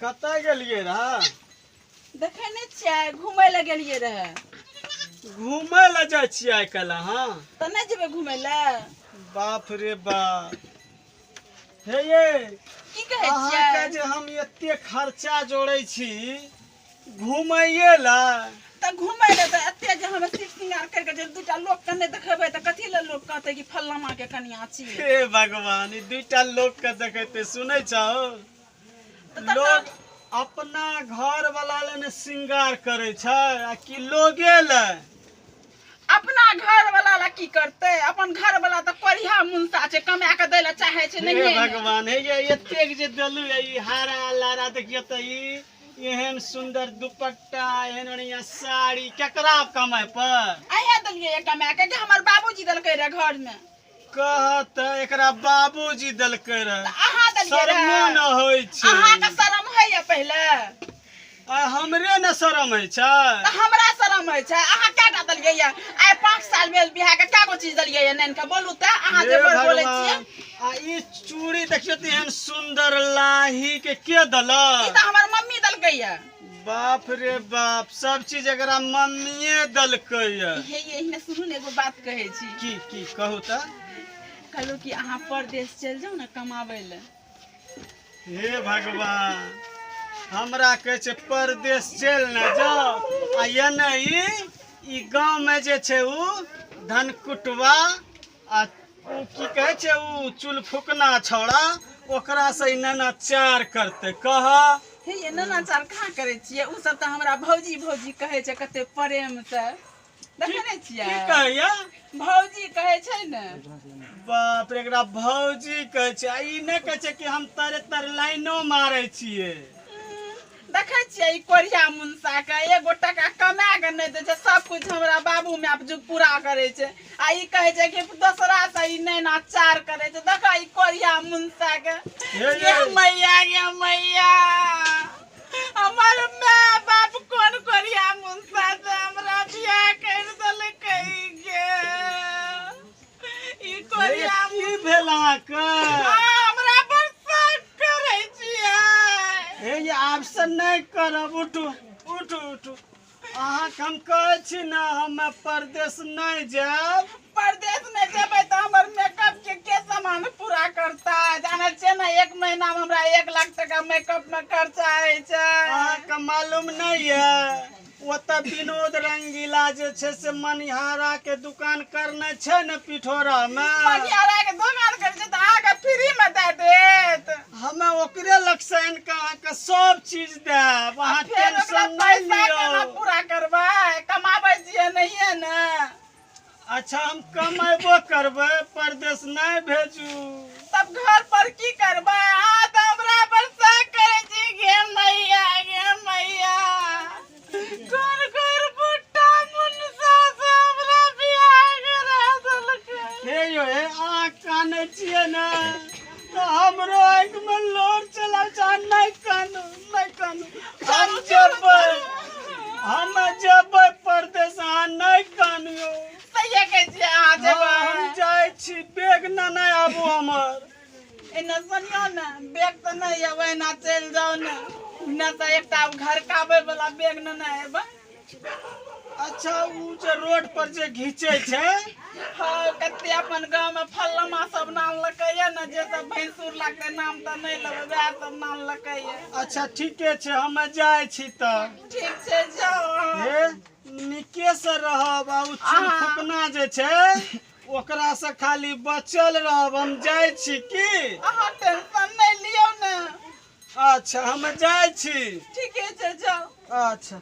कतऽ गेलियै रहए? देखै नहि छियै, घुमै लए गेलियै रहए। घूमै लए जाइ छियै आइ काल्हि अहाँ? तऽ नहि जेबै घुमै लए? बाप रे बाप, हे ये। की कहै अहाँके छियै? जे हम एते खर्चा जोड़ै छी घुमैये लए। तऽ घुमै लए तऽ एते जे हम शिव श्रृंगार करि कऽ जे दूटा लोकके नहि देखेबै तऽ कथी लए लोक कहतै कि फल्लामाके कनिया छियै? हे भगवान, ई दूटा लोकके देखेतै। सुनै छौ? तऽ तकर लोग अपना घर वाला लए ने श्रृंगार करै छै आ कि लोगे लए? अपना घर वाला लए की करतै? अपन घर वाला तऽ कोरिया मुनसा छै, कमा कऽ दै लए चाहै छै। हे नहिये ने। भगवान, हे ये, एतेक जे देलू ये ई हारा लारा, देखियौ तऽ ई एहन सुंदर दुपट्टा, एहन बढ़िया साड़ी केकरा कमाइ पर? अहें देलियै ये कमा कऽ कि हमर बाबूजी देलकै रहे घरमे? कह तऽ, एकरा बाबूजी देलकै रहे? तऽ अहाँ देलियै शर्मो रहे? न होइ छै। अहाँके शरम होइए पहिले? आ हमरे ने शरम होइ छै? तऽ हमरा शरम होइ छै? अहाँ कएटा देलियै ये? आइ 5 साल भेल बियाह के, कए गो चीज देलियै ये नानि कऽ? बोलू तऽ, अहाँ जे हे बड़ बोलै छियै। भगवान, आ ई चूड़ी देखियौ तऽ एहन सुंदर लाही के के ई देलक? तऽ हमर मम्मी देलकै ये। बाप रे बाप, सब चीज एकरा मम्मीए देलकै ये। हे ये, एहिना सुनू ने, एगो बात कहै छी। की की कहू तऽ? कहलहुँ कि अहाँ परदेश चलि जाउ ने कमाबै लए। हे भगवान, हमरा कहै छै परदेश चलि ने जाउ, आ एने ई गाँवमे जे छै उ धनकुटवा आ उ की कहै छै उ चुलफुकना छौड़ा, ओकरासँ ई नैनाचार करतै, कह। हे ये, नैनाचार कहाँ करै छियै? ओ सब तऽ हमरा भौजी भौजी कहै छै कते प्रेमसँ, देखै नहि छियै? की कहैया? भौजी कहै छै ने। बाप रे, एकरा भौजी कहै छै आ ई नहि कहै छै कि हम तरे तर लाइनो मारै छियै। देखै छियै ई कोरिया मुनसा के, एगो टका कमा के नहि दै छै, सब कुछ हमरा बाबू my जुग पूरा करै छै, आ ई कहै छै कि दोसरा से ई नैना चार करै छै। देखऽ ई कोरिया मुनसा के। हे गे ये। मैया, गे मैया, हमर my बाप कोन कोरिया मुनसा से हमरा बियाह करि देलकै गे? ई हे, कोरिया की भेल अहाँके? अहाँ हमरा पर शक करै छियै? हे ये, आब से नहि करब। उठू उठू उठू। अहाँके हम कहै छी ने, हम परदेश नहि जायब। परदेश नहि जेबै तऽ हमर मेकअप के सामान पूरा करता? जानै छियै ने, एक महीना मे हमरा 1 लाख टका मेकअप मे खर्चा होइ छै। अहाँके मालूम नहि यऽ, ओतऽ विनोद रंगीला जे छै से मनिहारा के दुकान करने छै ने पिठोरा मे। मनिहारा के दुकान करै छै तऽ अहाँके फ्री मे दए देत। हमे ओकरे लग से आनि कऽ अहाँके सब चीज देब, अहाँ फेर ओकरा टेंशन नहि पैसा केना लियौ। पूरा करबै? कमाबै छियै नहिये ने। अच्छा, हम कमेबो करबै, परदेश नहि भेजू। तब घर पर की करबै? अहाँ तऽ हमरा पर शक करै छी। गे मैया, गे मैया, कोन कोन बुट्टा मुनसा से हमरा बियाह करा देलकै? हे यो, हे, अहाँ कानै छियै ने तऽ हमरो आँखिमे लोर चला छै। अहाँ नहि कानू, नहि कानू। हम जेबै, हम जेबै परदेश, अहाँ नहि कानियौ। सहिए कहै छियै अहाँ? जेबै? हँ, हम जाइ छी, बैग नेने आबू हमर। एना सुनियौ ने, बैग तऽ नहि यऽ, ओहिना चलि जाउ ने, नहि तऽ एकटा घर काबै वाला बैग नेने एबै। अच्छा, उ जे रोड पर जे घीचै छै? हँ, कते अपन गाँवमे फल्लमा सब नाम लकैया ने, जे सब भैंसुर लागतै, नाम तऽ नहि लेबै, वएह सब नाम लकैया। अच्छा, ठीके छै, हम जाइ छी तऽ। ठीक छै, जाउ अहाँ। हे, नीके से रहब आ उ चुनफुकना जे छै ओकरा से खाली बचल रहब। हम जाइ छी की? अहाँ टेंशन नहि लियौ ने। अच्छा, हम जाइ छी। ठीके छै, जाउ। अच्छा।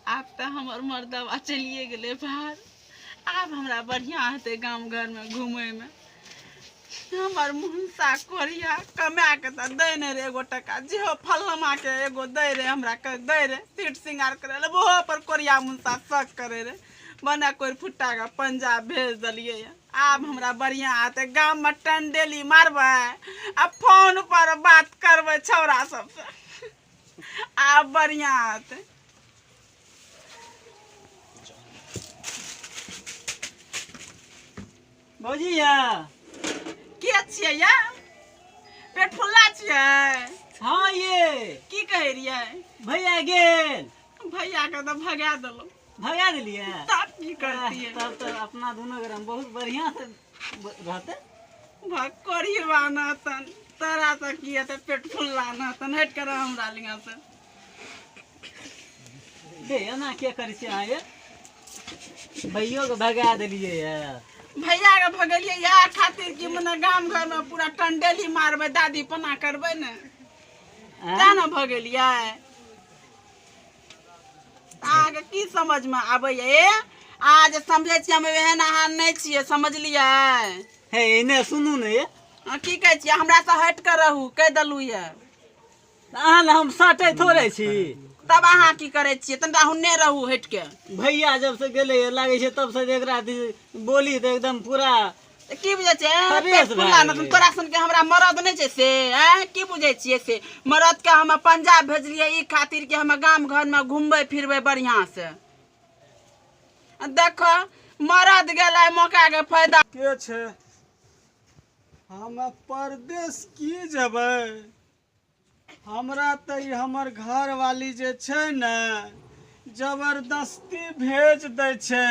आब तऽ हमर मर्दबा चलिए गेलै बाहर, आब हमरा बढ़िआँ हेतै गाम घरमे घुमैमे। हमर मुनसा कोरिया कमा कऽ तऽ दै नहि रहै एगो टका। जेहो फल्लमाके एगो दै रहै, हमरा दै रहै सीट श्रृंगार करै लए, ओहो पर कोरिया मुनसा शक करै रहै। बना कोरि फुट्टाके पंजाब भेज देलियै। आब हमरा बढ़िआँ हेतै गाममे, टंडेली मारबै आ फोन पर बात करबै छौड़ा सबसँ। आब बढ़िआँ हेतै। भौजी या के छियै या? पेट फुल्ला छियै? हाँ ये। की कहै रहियै? भैया गेल। भैया के तऽ भगा देलहुँ। भगा देलियै? तब की करतियै? तब तऽ अपना दुनू गोरा बहुत बढ़िया से रहतै। भग करियबा नहतन तोरा से की हेतै? पेट फुल्ला नहतन, हटि कऽ रह हमरा लिंगा से। हे एना के करै छियै अहाँ ये? भैयो के भगा देलियै ये। भैया के भगेलियै इएह खातिर कि मने गाम घर में पूरा टंडेली मारबै, दादी पना करबै ने, तें ने भगेलियै। अहाँके की समझमे आबैया? ए अहाँ जे समझै छियै हम एहन अहाँ नहि छियै, समझलियै? हे एने सुनू ने ये। अहाँ की कहै छियै? हमरा से हटि कऽ रहू, कहि देलहुँ ये। अहाँ ने हम सटै थोड़े छी। तब अहाँ की करै छियै? तनिटा हुन्ने रहू हटि के। भैया जब से गेलै लागै छै तब से एकरा बोली तऽ एकदम पूरा तऽ की बुझै छियै? फ्रेश पेट भए फुल्ला गेलै। ने तोरा सनके हमरा मरद नहि छै से? आँय की बुझै छियै से? मरदके हम पंजाब भेजलियै ई खातिर कि हम गाम घरमे घुमबै फिरबै बढ़िआँ से। आ देखो मरद गेलै मौकाके फायदा। के छै? हम परदेश की जेबै? हमरा तऽ ई हमर घरवाली जे छै ने जबरदस्ती भेज दै छै,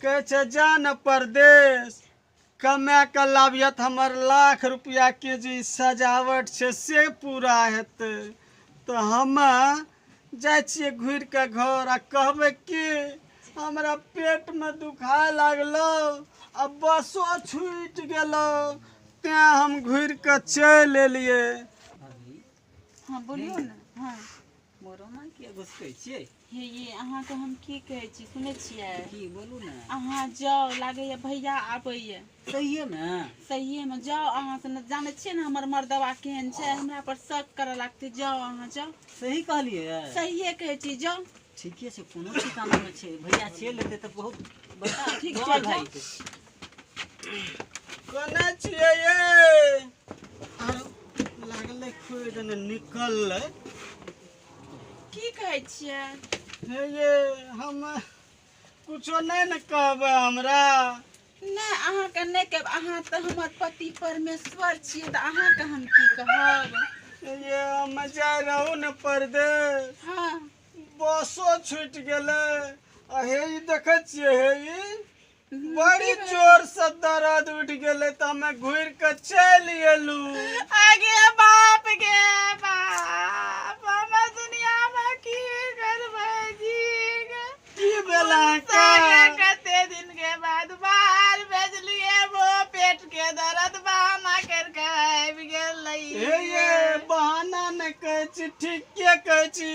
कहै छै जा ने परदेश कमा कऽ लाबियत, हमर लाख रुपैआके जे ई सजावट छै से पूरा हेतै। तऽ हम जाइ छियै घुरि कऽ घर आ कहबै कि हमरा पेटमे दुखाय लागलो आ बसो छूटि गेलो, तेँ हम घुरि कऽ चलि एलियै। हँ बोलियौ ने। हँ मोरोना किया घुसकै छियै? हे ये अहाँके हम की कहै छी, सुनै छियै? की बोलू ने। अहाँ जाउ, लागैया भैया आबैया। सहिए मे? सहिए मे जाउ। अहाँ से जानै छियै ने हमर मर्दबा केहन छै, हमरा पर शक करऽ लागतै। जाउ अहाँ जाउ। सही कहलियै? सहिए कहै छी, जाउ। ठीके छै, कोनो ठिकाना नहि छै। भैया चलि एतै तऽ बहुत बड़का ठीक बवाल छै, भए जाउ। जेतै। कोना छियै ये? आरो लागलै खोइ देने निकललै। की कहै छियै? हे ये हम कुछो नहि ने कहबै हमरा। नहि अहाँके नहि कहब, अहाँ तऽ हमर पति परमेश्वर छियै, तऽ अहाँके हम की कहब? हे ये हम जाय रहू ने परदेश। हँ। बसो छूटि गेलै आ हे ई देखै छियै, हे ई बड़ी जोर से दर्द उठि गेलै तऽ हमे घुरि कऽ चलि एलहुँ। आगे बाप गे बाप, हम दुनिया मे की करबै जी गे? की भेल अहाँके? कते दिन के बाद बाहर भेजलियै, वो पेट के दर्द बहाना करके आबि गेलै। हे ये बहाना नहि कहै छी, ठीके कहै छी।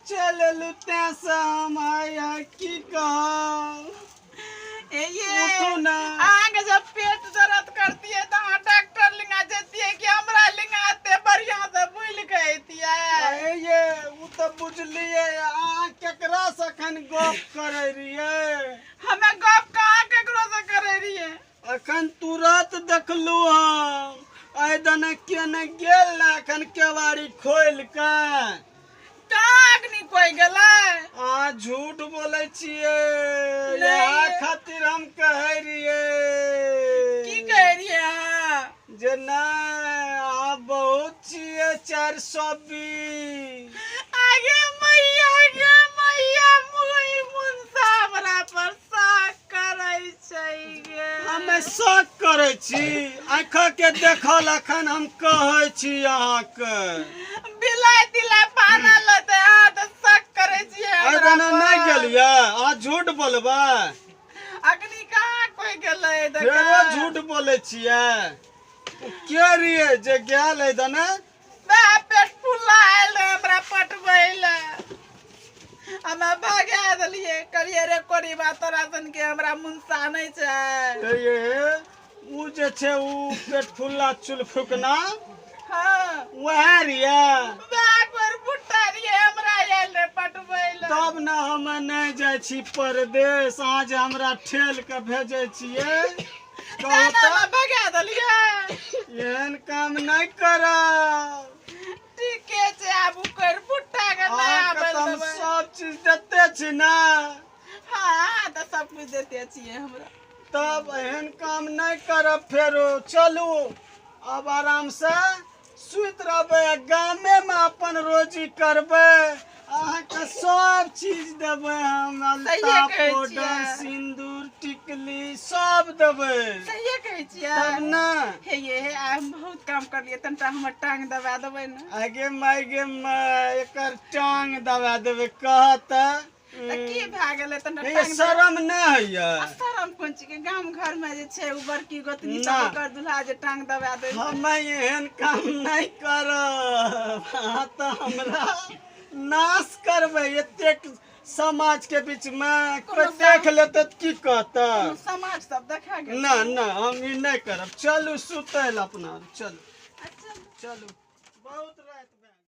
चलि एलहुँ तेँ से हम आइ आइ की कहब। हे ये उठू ने। अहाँके जब पेट दर्द करतियै तऽ अहाँ डॉक्टर लिंगा जैतियै कि हमरा लिंगा एते बढ़िआँ से बुलि के अयतियै? हे ये ओ तऽ बुझलियै, अहाँ केकरा से अखन गप करै रहियै? हमे गप कहाँ केकरो से करै रहियै? अखन तुरत देखलू हम, एहि दने केने गेल ने अखन केवाड़ी खोलि कऽ। कहाँ अग्नि कोइ गेलै? अहाँ झूठ बोलै छियै। नहि। इएह खातिर हम कहै रहियै। की कहै रहियै अहाँ? जे नहि अहाँ बहुत छियै 420। आगे मैया गे मैया, मुई मुनसा हमरा पर शक करै छै गे। हमे शक करै छी? आँख के देखल अखन हम कहै छी अहाँके। बिलाइ तिलाइ पाना लेतै, अहाँ तऽ शक करै छियै एहि हमरा दने नहि पर। गेलियै? अहाँ झूठ बोलबै? अग्नि कहाँ कोइ गेलै? फेरो झूठ बोलै छियै? के रहियै जे गेल एहि दने? बे पेट फुल्ला आयल रहै हमरा पटबै लए, हमे भगा देलियै। कहलियै रे कोरीबा, तोरा सनके हमरा मुनसा नहि छै। हे ये उ जे छै उ पेट फुल्ला चुलफुकना। हँ। वएह रहियै? वएह कोर बुट्टा रहियै, हमरा आयल रहै पटबै लए। तब ने हम नहि जाइ छी परदेश, अहाँ जे हमरा ठेल के भेजै छियै। कहू तें ने तऽ हमे भगा देलियै। एहन काम नहि करब। ठीके छै, आब उ कोर बुट्टा के नहि अहाँके आबै तऽ हम देबै। सब चीज देते छी ने। हँ तऽ सब कुछ देते छियै हमरा। तब एहन काम नहि करब फेरो। चलू आब आराम से सुति रहबै आ गामे मे अपन रोजी करबै। अहाँके सब चीज देबै हम, अलता सहिए कहै पाउडर छियै। सिन्दूर टिकली सब देबै। सहिए कहै छियै तब ने। हे ये हे, आइ हम बहुत काम करलियै, तनिटा हमर टांग दबा देबै ने। आगे माय गे माय, एकर टांग दबा देबै कहत। तऽ की भए गेलै तनिटा हे, टांग दबा- शरम नहि होइया? आ शरम कोन चीज के, गाम घर में जे छै ओ बड़की गोतनी ना। सब ओकर दुल्हा जे टांग दबा दै छै। हम एहन काम नहि करब। अहाँ तऽ हमरा नाश करबै एतेक समाज के बीच में, कोई कोनो देख लेतै तऽ की कहतै? कोनो समाज सब देखा गेल। ना ना, हम ई नहि करब। चलू सुतै लए अपना, चलू। अच्छा। चलू, बहुत राति।